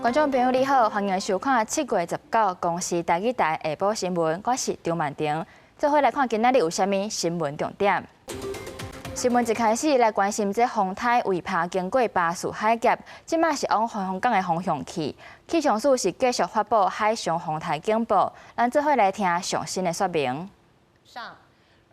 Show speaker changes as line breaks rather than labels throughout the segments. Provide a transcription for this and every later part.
觀眾朋友你好，歡迎收看7月19公視台語台下晡新聞，我是張曼婷。做伙來看今仔日有啥物新聞重點。新聞一開始來關心這風颱維帕經過巴士海峽，這馬是往避風港的方向去。氣象署是繼續發布海上風颱警報，咱做伙來聽上新的說明。
上，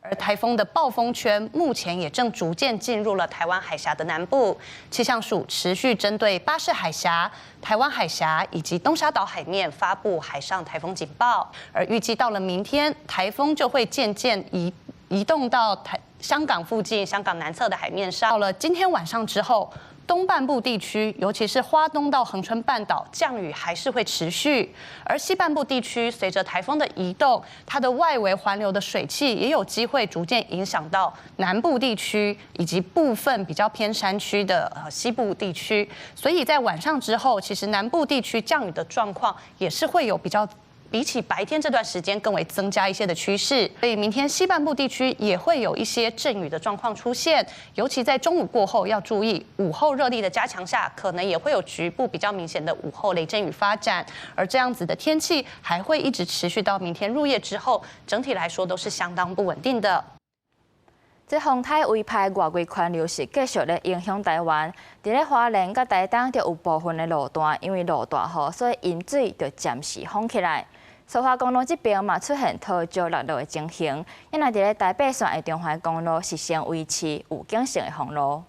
而颱風的暴風圈目前也正逐漸進入了台灣海峽的南部。氣象署持續針對巴士海峽、台灣海峽以及東沙島海面發布海上颱風警報。而預計到了明天，颱風就會漸漸移動到香港附近、香港南側的海面上。到了今天晚上之後，東半部地區，尤其是花東到恆春半島，降雨還是會持續；而西半部地區，隨着颱風的移動，它的外圍環流的水汽也有機會逐漸影響到南部地區以及部分比較偏山區的西部地區。所以在晚上之後，其實南部地區降雨的狀況也是會有比較，比起白天這段時間更為增加一些的趨勢，所以明天西半部地區也會有一些陣雨的狀況出現，尤其在中午過後要注意，午後熱力的加強下，可能也會有局部比較明顯的午後雷陣雨發展，而這樣子的天氣還會一直持續到明天入夜之後，整體來說都是相當不穩定的。
這風颱維帕外圍環流是繼續咧影響台灣，佇咧花蓮佮台東就有部分的路段因為落大雨，所以淹水就暫時封起來。蘇花公路這邊嘛出現土石落落的情形，因為佇咧台八線的中環公路是先維持預警性的封路。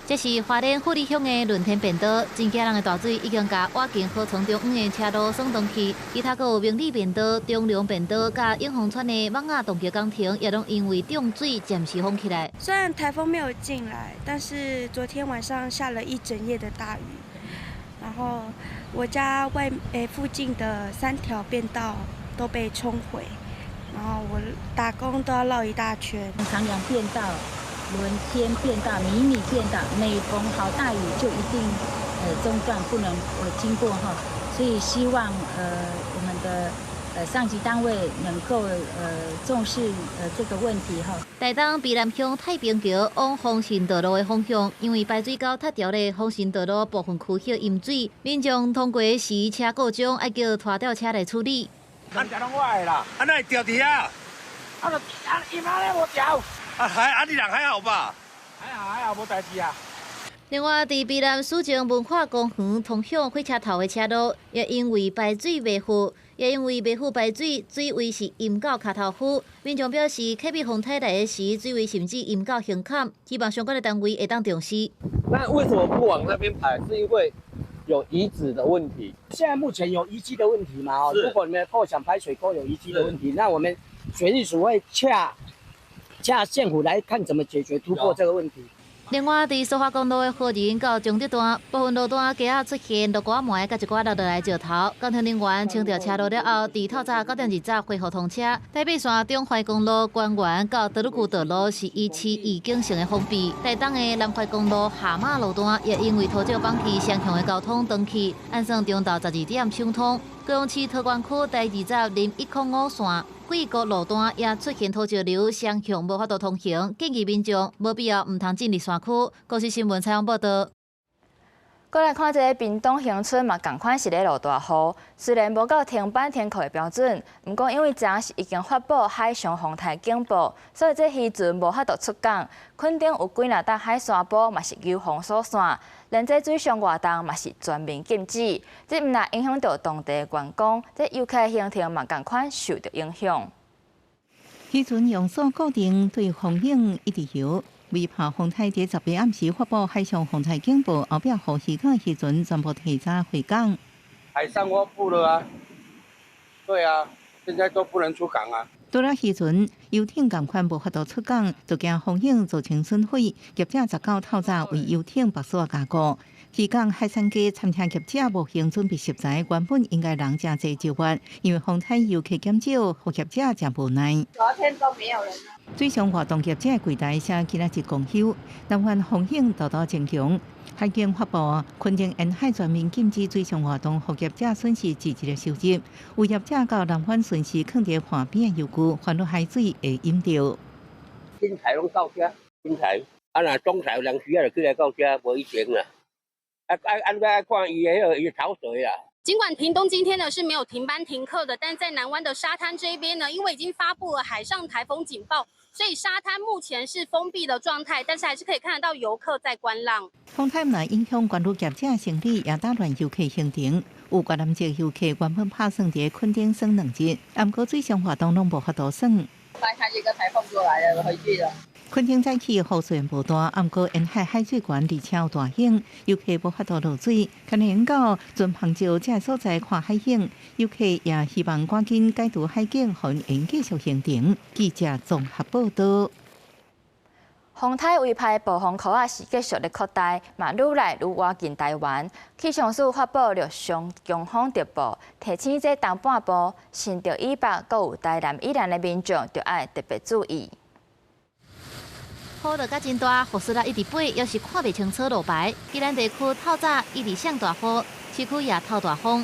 這是花蓮富里鄉的輪天便道，真驚人的大水已經共倚近河床中央的車路損斷去，其他閣有明里便道、中龍便道、佮永豐村的蠓仔洞橋工程，也攏因為漲水暫時封起來。
雖然颱風沒有進來，但是昨天晚上下了一整夜的大雨，然後我家外附近的三條便道都被沖毀，然後我打工都要繞一大圈。
長陽便道、輪天便道、迷你便道，每逢好大雨就一定中斷，不能經過哈，所以希望我們的上級單位能夠重視這個問題哈。
台東卑南鄉太平橋往豐盛道路的方向，因為排水溝塞牢咧，豐盛道路部分區域淹水，民眾通過時車故障，愛叫拖吊車來處理。
咱這攏我的啦，啊，哪會掉佇遐？啊，就啊，伊媽咧無掉。啊，還啊，你人還好吧？還好還好，無代誌啊。
另外，佇卑南史前文化公園通向火車頭的車路，也因為排水袂赴，也因為袂赴排水，水位是淹到跤頭趺。民眾表示，可比風颱來的時，水位甚至淹到胸坎，希望相關的單位會當重視。
那為什麼不往那邊排？是因為有遺址的問題。
現在目前有遺跡的問題嘛？哦，如果你們構想排水溝有遺跡的問題，那我們水利署會洽洽縣府來看怎麼解決突破這個問題。
另外，佇蘇花公路的和仁到彰德段部分路段，街仔出現落瓜糜佮一寡落落來石頭。工程人員清掉車路了後，佇透早9點20恢復通車。台八線中環公路關園到德魯固道路是維持預警性的封閉。台東的南環公路下馬路段也因為土石崩去，雙向的交通斷去，按算中晝12點暢通。高雄市桃園區台20-0105線貴國路段也出現土石流，雙向無法度通行，建議民眾無必要毋通進入山區。公視新聞採訪報道。
過來看這个屏東恆春嘛，仝款是咧落大雨，雖然無到停班停課的標準，毋過因為昨是已經發布海上風颱警報，所以這漁船無法度出港。墾丁有幾若搭海沙埔嘛是遊風疏散，連這水上活動嘛是全面禁止。這毋但影響著當地的員工，這遊客行程嘛仝款受著影響。
漁船用索固定對風湧一直游。維帕風颱佇10日暗時發布海上風颱警報，後壁予漁港漁船全部提早回港。
海上發布了啊，對啊，現在都不能出港啊。
除了漁船、遊艇仝款無法度出港，就驚風湧造成損毀。業者19透早為遊艇縛索加固。漁港海產街餐廳業者無閒準備食材，原本應該人誠濟就月，因為風颱遊客減少，予業者誠無奈。
昨天都沒有人。
水上活動業者櫃台寫今仔日公休，南灣風湧沓沓增強，海警發布墾丁沿海全面禁止水上活動，予業者損失一日的收入。有業者到南灣巡視囥佇岸邊的遊具，煩惱海水會淹著。
警察攏到遮，警察啊，若總裁有人需要就起來到遮，無以前啦。
啊啊啊！愛看伊的彼个伊潮水啊。
儘管屏東今天呢是沒有停班停課的，但在南灣的沙灘這邊呢，因為已經發布了海上颱風警報，所以沙灘目前是封閉的狀態，但是還是可以看得到遊客在觀浪。
風颱毋但影響觀旅業者生理，也打亂遊客行程。有越南籍遊客原本拍算佇墾丁耍2日，毋過水上活動攏無法度耍。
來看一個颱風過來了，回去了。
墾丁早起雨雖然無大，毋過沿海海水懸，而且有大湧，遊客無法度落水，可能到船帆石這个所在看海景。遊客也希望趕緊解除海警，予𪜶繼續行程。記者綜合報道。
風颱威派暴風圈仔是繼續咧擴大，嘛愈來愈倚近台灣。氣象署發布陸上強風特報，提醒這東半部、新竹以北、閣有台南以南的民眾，著愛特別注意。
雨落甲真大，雨絲仔一直飛，猶是看袂清楚路牌。宜蘭地區透早一直上大雨，市區也透大風。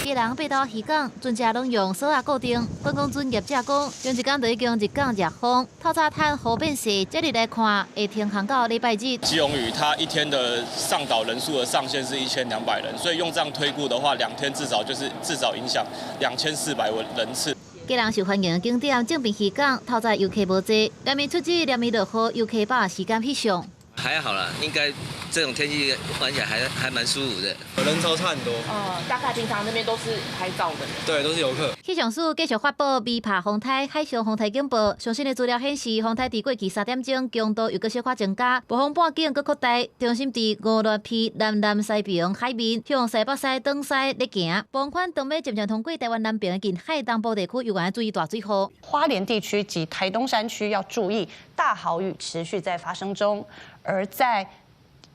基隆八斗漁港，船隻攏用索仔固定。觀光船業者講，前一工就已經日港熱風，透早趁雨變細，這日來看會停航到禮拜日。
基隆嶼它一天的上島人數的上限是1200人，所以用這樣推估的話，2天至少就是至少影響2400人次。
基隆受歡迎景點正濱漁港，透早遊客無濟，連綿出日，連綿落雨，遊客把時間翕相。
還好啦，應該這種天氣玩起來還蠻舒服的。
人潮差很多。
嗯，大概平常那邊都是拍照的。
對，都是遊客。
氣象署繼續發布微拍風颱、海上風颱警報。上新的資料顯示，風颱佇過去3點鐘強度又閣小可增加，暴風半徑閣擴大，中心佇鵝鑾鼻南南西爿海面，向西北西東西咧行。傍款當欲漸漸通過台灣南邊的近海東部地區，猶原注意大水雨。
花蓮地區及台東山區要注意大豪雨持續在發生中，而在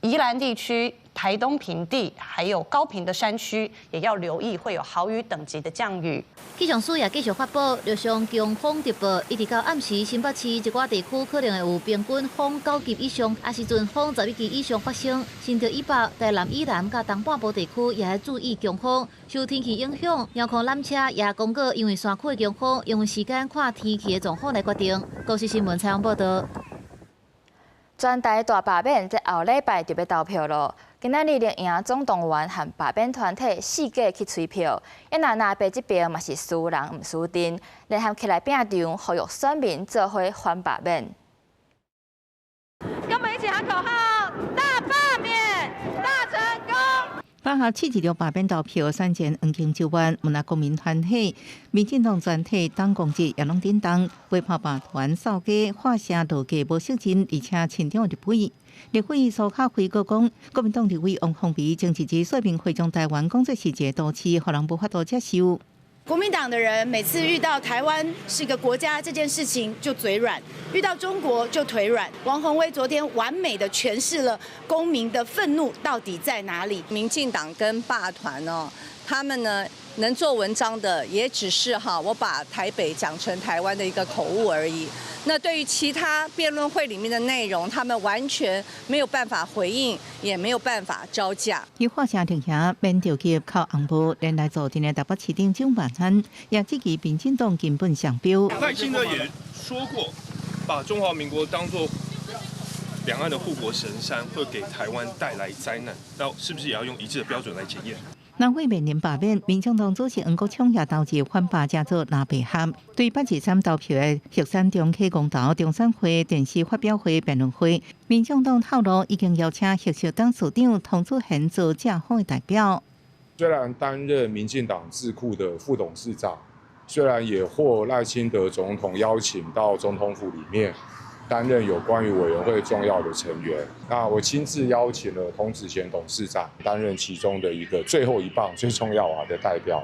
宜蘭地區、台東平地還有高屏的山區，也要留意會有豪雨等級的降雨。
氣象署也繼續發布陸上強風特報，一直到暗時新北市一寡地區可能會有平均風9級以上，抑是陣風11級以上發生。新竹以北、台南以南佮東半部地區也愛注意強風。受天氣影響，遙控纜車也公告，因為山區的強風，用時間看天氣的狀況來決定。公視新聞採訪報道。
全台大罷免，這後禮拜就欲投票囉。今仔日綠營總動員和罷免團體四界去催票，啊若藍白這邊嘛是輸人毋輸陣，聯合起來拼場，呼籲選民做伙反罷免。
跟我們一起喊口號：大罷免，大成功！8
號726罷免投票，選戰黃金周彎，毋但公民團體、民進黨全體黨公職也攏振動，威拍罷團掃街、化城落街無惜陣，而且親中立委。立委蘇巧慧閣講，國民黨立委王鴻薇前一日說明會將台灣講做是一个都市，予人無法度接受。
國民黨的人每次遇到台灣是個國家這件事情就嘴軟，遇到中國就腿軟。王鴻薇昨天完美的詮釋了公民的憤怒到底在哪裡。
民進黨跟罷團哦，他們呢能做文章的也只是哈，我把台北講成台灣的一個口誤而已。那對於其他辯論會裡面的內容，他們完全沒有辦法回應，也沒有辦法招架。
伊化城綠營免著急扣紅帽，連來坐鎮的台北市長蔣萬安也質疑民進黨根本雙標。
賴清德也說過，把中華民國當作兩岸的護國神山，會給台灣帶來災難。那是不是也要用一致的標準來檢驗？
南會面臨罷免，民眾黨主席黃國昌也投入反罷成做藍白合，對823投票的玉山中溪公投、中選會電視發表會辯論會，民眾黨透露已經邀請綠色董事長童子賢做正方的代表。
雖然擔任民進黨智庫的副董事長，雖然也獲賴清德總統邀請到總統府裡面擔任有關於委員會重要的成員，那我親自邀請了童子賢董事長擔任其中的一個最後一棒最重要啊的代表。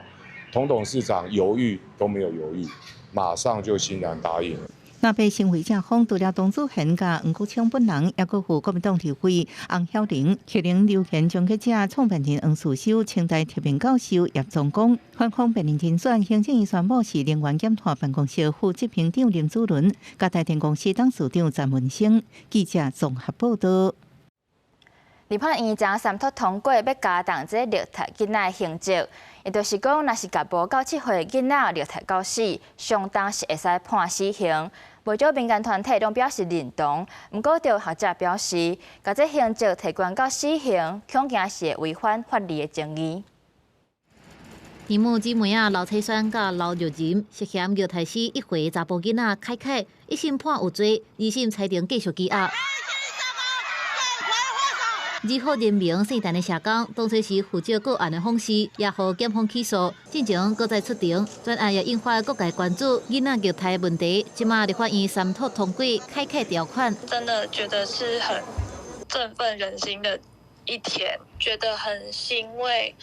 童董事長猶豫都沒有猶豫，馬上就欣然答應了。
那被成為正方，除了童子賢佮黃國昌本人，也閣有國民黨立委洪曉玲、客人留言終結者創辦人黃士修、清大特聘教授葉宗光、反方辯論人選行政院宣布是能源減碳辦公室副執行長林子倫，佮台電公司董事長詹文生。記者綜合報道。
立法院昨三读通过，欲加重這个虐待囡仔的刑責，也就是講，若是共無夠7歲囡仔虐待到死，相當是會使判死刑。袂少民間團體攏表示認同，毋過著學者表示，共這刑責提懸到死刑，恐驚是會違反法理的正義。
姨母姊妹仔劉彩萱佮劉玉仁涉嫌虐待死1歲查埔囡仔凱凱，一審判有罪，二審裁定繼續羈押。二號人民聖誕的社工，當初時負責個案的訪視，也予檢方起訴，進前閣再出庭，全案也引發各界關注囡仔虐待問題。這馬立法院三讀通過凱凱條款，
真的覺得是很振奮人心的一天，覺得很欣慰。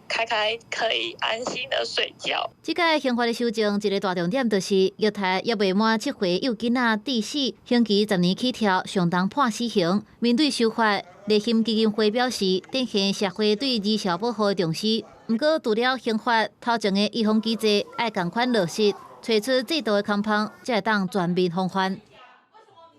凱凱可以安心的睡覺。
這屆刑法的修正，一个大重點就是虐待猶未滿7歲幼囡仔致死，刑期10年起跳，上重判死刑。面對修法，勵馨基金會表示，展現社會對兒少保護的重視。毋過，除了刑法頭前的預防機制愛仝款落實，揣出制度的空縫，才會當全面防範。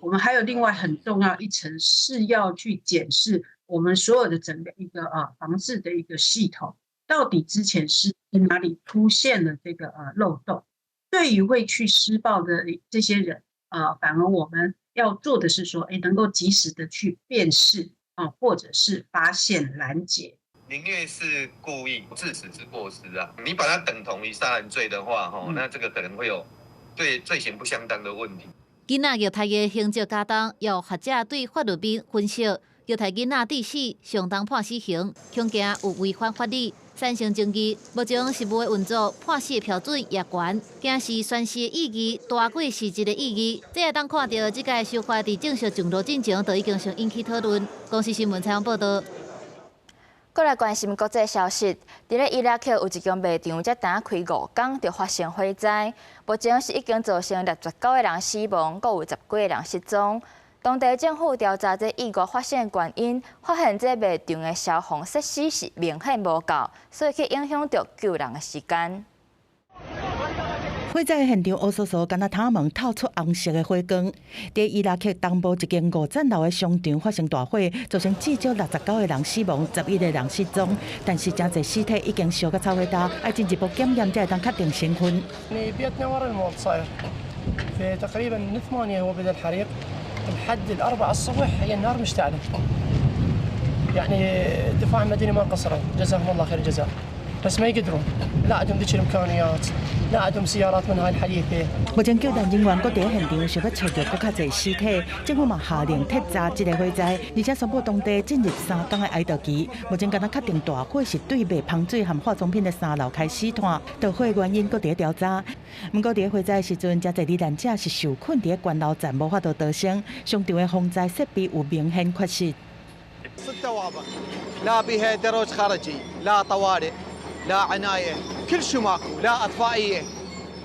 我們還有另外很重要一層，是要去檢視我們所有的整個一個防治的一個系統。到底之前是哪裡出現了這個漏洞？對於會去施暴的這些人啊，反而我們要做的是說，能夠及時的去辨識啊，或者是發現攔截。
凌虐是故意致死之過失啊，你把它等同於殺人罪的話，吼，那這個可能會有對罪刑不相當的問題。
囡仔虐待的刑責加重，有學者對法律面分析，虐待囡仔致死，上重判死刑，恐驚有違反法理。產生爭議，目前實務的運作判死的標準也懸，驚是宣示的意義大過實質的意義。這會當看著這屆修法佇正式上路進前，就已經先引起討論。公視新聞採訪報導。
閣來關心國際消息，佇咧伊拉克有一間賣場，才剛開5工就發生火災，目前是已經造成69個人死亡，閣有10幾個人失蹤。當地政府調查這意外發生的原因，發現這賣場的消防設施是明顯無夠，所以去影響著救人的時間。
火災現場烏趖趖，敢若窗門透出紅色的火光。佇伊拉克東部一間5層樓的商場發生大火，造成至少69個人死亡，11個人失蹤。但是誠濟屍體已經燒甲臭火焦，愛進一步檢驗才會當確定身份。
بيتنا ورا المول صاير في تقريبا من 8 هو بدا الحريق لحد 4 الصبح هي النار مشتعلة. يعني الدفاع المدني ما قصروا، جزاهم الله خير الجزاء، بس ما يقدرون، لا عندهم ذيك الامكانيات، لا عندهم سيارات من هاي الحديثه.
目前救援人員閣佇現場，想欲揣著閣較濟屍體，政府嘛下令徹查這个火災，而且宣布當地進入3工的哀悼期。目前敢若確定大火是對賣香水和化妝品的3樓開始竄，著火原因閣佇調查。毋過佇火災時陣，誠濟罹難者是受困佇關樓層，無法度逃生。商場的防災設備有明顯缺失。
لا بها درج خارجي، لا طوارئ، لا عناية، كل شيء ماكو، لا أطفائية،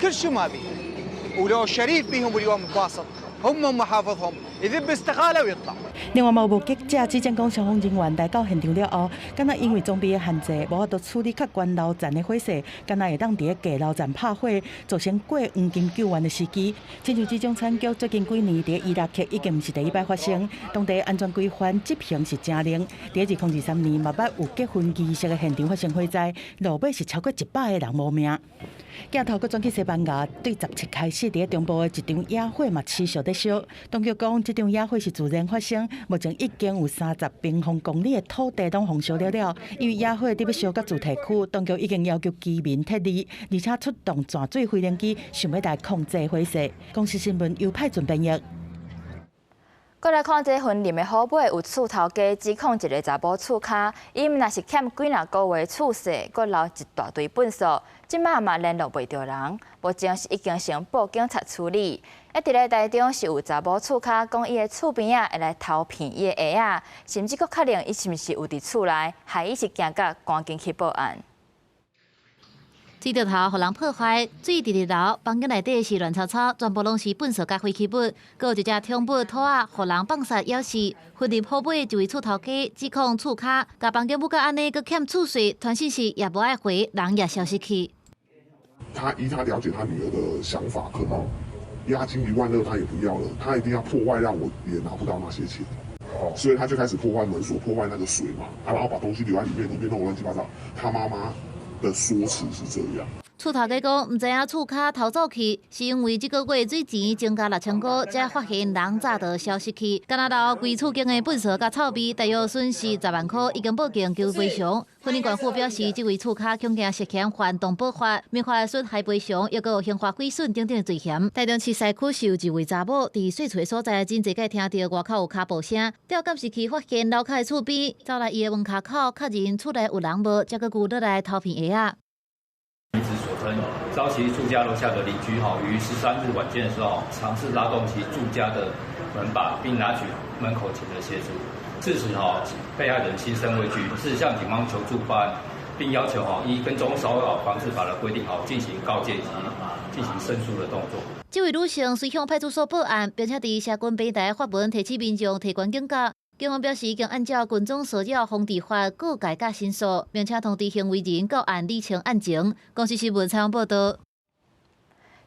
كل شيء ما بيها. ولو شريف بيهم اليوم بواسط، هم محافظهم يذب استقالة ويطلع.
另外，嘛有目擊者指證講，消防人員來到現場了後，敢若因為裝備的限制，無法度處理較懸樓層的火勢，敢若會當佇咧低樓層拍火，造成過黃金救援的時機。親像這種慘劇，最近幾年佇伊拉克已經毋是第一擺發生，當地安全規範執行是誠冷。佇2023年，嘛捌有結婚儀式的現場發生火災，落尾是超過100個人無命。鏡頭閣轉去西班牙，對17開始，佇咧中部的一場野火嘛持續咧燒。當局講，這場野火是自然發生，目前已經有30平方公里的土地攏焚燒了了。因為野火佇欲燒到住宅區，當局已經要求居民撤離，而且出動鑽水飛行機，想欲來控制火勢。公視新聞由派准編譯。
閣來看這雲林的虎尾有厝頭家指控一个查某厝跤，伊毋若是欠幾若個月厝稅，閣留一大堆糞埽，這馬嘛聯絡袂著人，目前是已經先報警察處理。啊，佇咧台中是有查某厝跤講伊的厝邊仔會來偷騙伊的鞋仔，甚至閣確認伊是毋是有佇厝內，害伊是驚甲趕緊去報案。
水柱頭予人破壞，水直直流，房間內底是亂糟糟，全部攏是糞埽佮廢棄物。閣有一隻寵物兔仔，予人放殺咬死。雲林虎尾一位厝頭家指控厝跤，共房間母甲按呢，閣欠厝稅，傳訊息也無愛回，人也消失去。
他依他了解他女兒的想法，可能押金1.2萬他也不要了，他一定要破壞，讓我也拿不到那些錢。所以他就開始破壞門鎖，破壞那個水嘛，啊，然後把東西留在裡面，裡面弄得亂七八糟。他媽媽的說辭是這樣。
厝頭家講，毋知影厝跤偷走去，是因為這個月水錢增加6000箍，才發現人詐盜消失去。敢若留規厝間的糞埽佮臭味，大約損失10萬箍，已經報警求賠償。雲林縣府表示，這位厝跤恐驚涉嫌犯動保法，民法損害賠償，抑閣有刑法毀損等等的罪嫌。台中市西區是有一位查某佇洗厝的所在，真濟擺聽著外口有跤步聲，調監視器發現樓跤的厝邊，走來伊的門跤口確認厝內有人無，才閣舊落來偷片鞋仔。
女子所稱，遭其住家樓下的鄰居哈於13日晚間的時候，嘗試拉動其住家的門把，並拿取門口前的鞋子。至此哈，被害人心生畏懼，是向警方求助報案，並要求哈依跟蹤騷擾防治法的規定哈進行告誡及進行申訴的動作。
這位女性隨向派出所報案，並且佇社群平台發文提醒民眾提懸警覺。警方表示，已經按照跟蹤騷擾防治法告誡佮申訴，並且通知行為人到案理清案情。公視新聞採訪報導。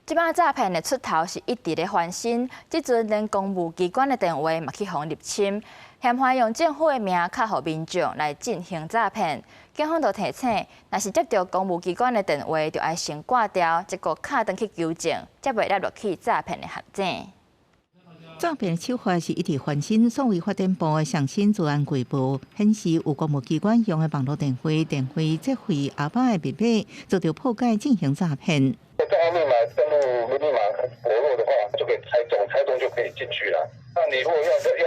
這擺詐騙的出頭是一直咧翻新，這陣連公務機關的電話嘛去予入侵，嫌犯用政府的名敲予民眾來進行詐騙。警方就提醒，若是接著公務機關的電話，就愛先掛掉，再閣敲轉去求證，才袂落入去詐騙的陷阱。
詐騙手法是一直翻新，所謂發展部的上新資安季報顯示，有公務機關用的網路電話、電費、資費、阿爸的密碼，做著破解進行詐騙。
帳號密碼登錄密碼很薄弱的話，就可以猜中，猜中就可以進去了。那你如果要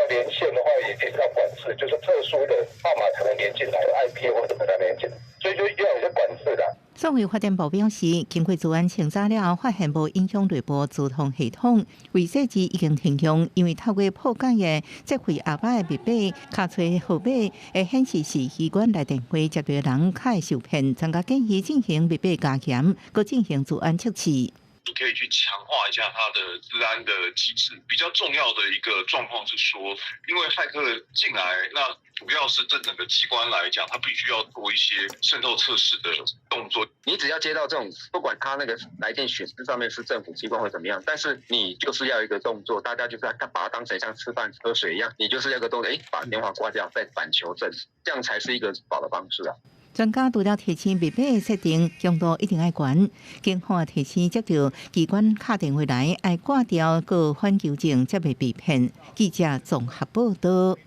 連線的話，也是要管制，就是特殊的號碼才能連進來，IP 或者不能連進，所以就要有些管制的。
數位發展部表示，經過資安清查了後，發現無影響內部資通系統，違設置已經停用，因為透過破解的這費阿爸的密碼，敲出號碼會顯示是機關來電話接著人較會受騙，專家建議進行密碼加強，閣進行資安測試。
你可以去強化一下它的資安的機制。比較重要的一個狀況是說，因為駭客進來，那主要是這整個機關來講，它必須要做一些滲透測試的動作。
你只要接到這種，不管他那個來電顯示上面是政府機關或怎麼樣，但是你就是要一個動作，大家就是要把它當成像吃飯喝水一樣，你就是要個動作，把電話掛掉，再反求證，這樣才是一個保的方式啊。
專家除了提醒密碼設定強度一定愛懸，警方提醒接著機關敲電話來，愛掛掉閣反求證，才袂被騙。記者綜合報導。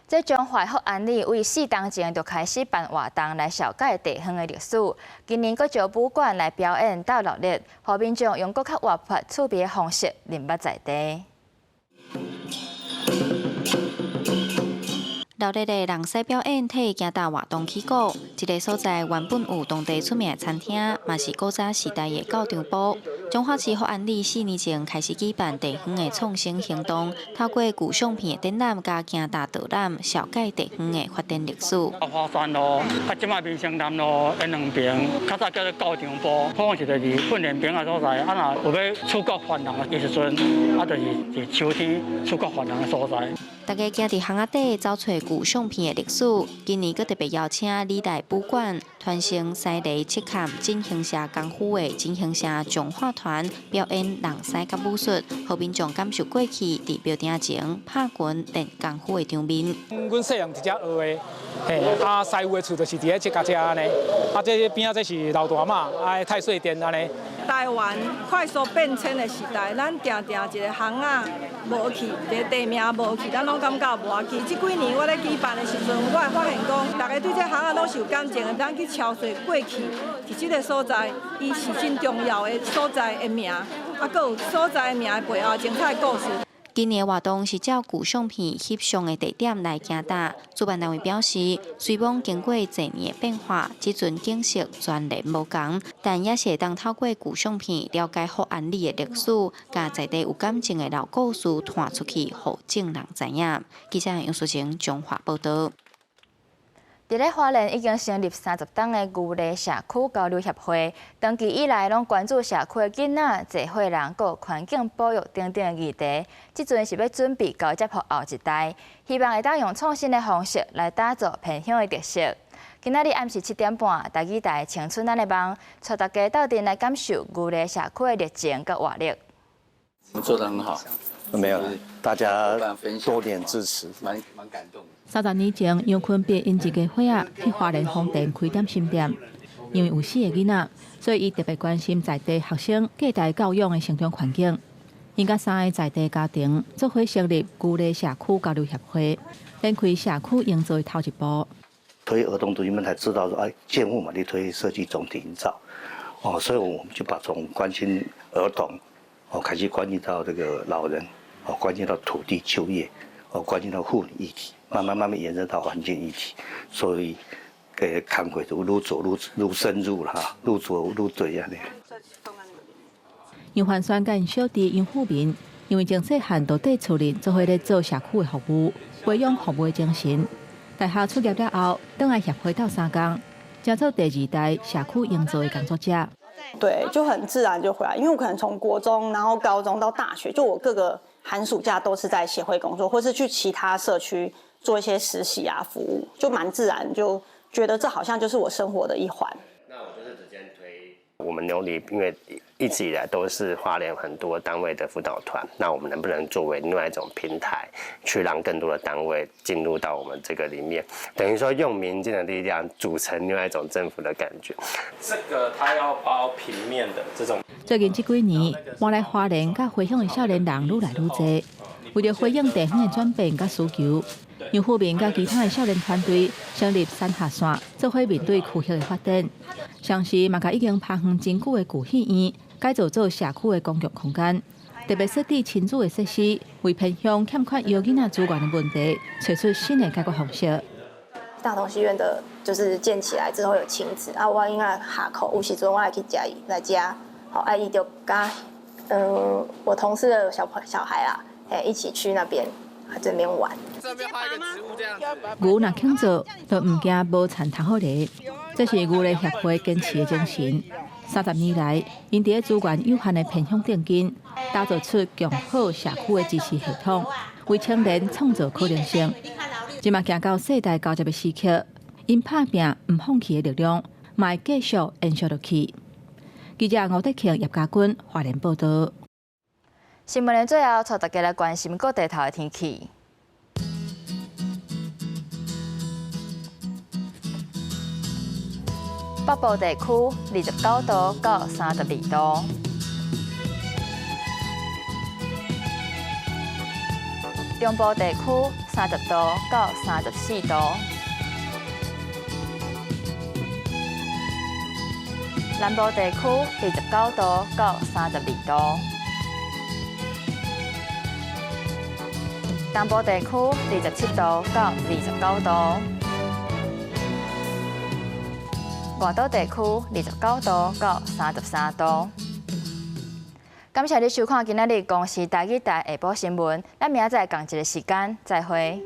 這彰化福安里為4冬前就開始辦活動來紹介地方的歷史。今年閣招武館來表演鬥熱鬧，予民眾用閣較活潑趣味的方式認捌在地。
熱鬧的人獅表演，替行踏活動起鼓。這个所在原本有當地出名的餐廳，嘛是古早時代的教場埔。彰化市福安里4年前開始舉辦地方的創新行動，透過舊相片的展覽佮行踏導覽，紹介地方的發展歷史。
華山路，佮這擺民生南路的兩邊，較早叫做教場埔，可能是就是訓練兵的所在。啊，若有欲處決犯人的時陣，啊，就是佇秋天處決犯人的所在。
大家行佇巷仔底走揣舊相片的歷史。今年閣特別邀請李大武館傳承西犁七坎進行社功夫的進行社彰化團表演人獅佮武術，予民眾感受過去佇廟埕前拍拳練功夫的場面。
阮細漢佇遮學的，嘿，啊，師傅的厝就是佇咧七甲遮按呢，啊，這邊仔這是老大媽，啊，太歲殿按呢。
台灣快速變遷的時代，咱定定一个巷仔無去，一个地名無去，咱攏感覺無要緊。這幾年我咧舉辦的時陣，我會發現講，大家對這巷仔攏是有感情的。咱去敲說過去，佇這个所在，伊是真重要的所在的名，啊，閣有所在的名的背後精彩故事。
今年活動是照舊相片翕相的地點來行踏。主辦單位表示，雖罔經過濟年的變化，這陣景色全然無仝，但也是會當透過舊相片了解福安里的歷史，共在地有感情的老故事傳出去，予眾人知影。記者楊淑晴彰化報導。
佇咧花蓮已經成立30冬的牛犁社區交流協會，長期以來攏關注社區的囡仔、濟歲人、閣環境保育等等的議題。這陣是欲準備交接予後一代，希望會當用創新的方式來打造偏鄉的特色。今仔日暗時7點半，台語台青春咱的夢，帶大家鬥陣來感受牛犁社區的熱情佮活力。
做得很好，
沒有啦，大家多年支持，
蠻感動。
30年前，楊坤碧𪜶一家伙仔去花蓮豐田開點心店，因為有四个囡仔，所以伊特別關心在地學生隔代教養的成長環境。𪜶佮三个在地家庭做伙成立牛犁社區交流協會，展開社區營造的頭一步。
推兒童族群們才知道說，哎，建物嘛，你推設計總體營造，哦，所以我們就把從關心兒童，哦，開始關心到這個老人，哦，關心到土地就業，哦，關心到婦女議題，慢慢慢慢延伸到環境議題，所以，工課就愈做愈深入啦，哈，愈做愈多按呢。
楊凡宣佮𪜶小弟楊富民，因為從細漢就綴厝裡做伙咧做社區的服務，培養服務的精神。大學畢業了後，轉來協會鬥相共，成做第二代社區營造的工作者。
對，就很自然就回來，因為我可能從國中，然後高中到大學，就我各個寒暑假都是在協會工作，或是去其他社區做一些實習啊服務，就蠻自然，就覺得這好像就是我生活的一環。
那我就是直接推我們牛犁，因為一直以來都是花蓮很多單位的輔導團，那我們能不能作為另外一種平台，去讓更多的單位進入到我們這個裡面？等於說用民間的力量組成另外一種政府的感覺。
這個它要包平面的這種。
最近這幾年，搬來花蓮佮回鄉的少年人愈來愈濟，為著回應地方的轉變佮需求，楊富民佮其他的少年團隊成立三合線，做伙面對區域的發展。同時，嘛共已經拍荒真久的舊戲院改造做社區的公共空間，特別設置親子的設施，為偏鄉欠缺嬰囡仔資源的問題，揣出新的解決方式。
大同戲院的，就是建起來之後有親子啊，我囡仔下課有時陣我會去接伊來遮，好啊，伊就佮我同事的小孩啦，一起去那邊這邊玩。
牛若肯做，就毋驚無田通好犁。這是牛犁協會堅持的精神。30年來，𪜶佇資源有限的偏鄉頂間，打造出強好社區的支持系統，為青年創造可能性。這馬行到世代交接的時刻，𪜶拍拚毋放棄的力量，嘛會繼續延續落去。記者吳德慶、葉家軍花蓮報道。
新聞的最後，帶大家來關心各地頭的天氣。北部地區29度到32度，中部地區30度到34度，南部地區29度到32度，東部地區27度到29度。外島地區29度到33度。感謝你收看今仔日公視台語台下晡新聞，咱明仔載仝一个時間再會。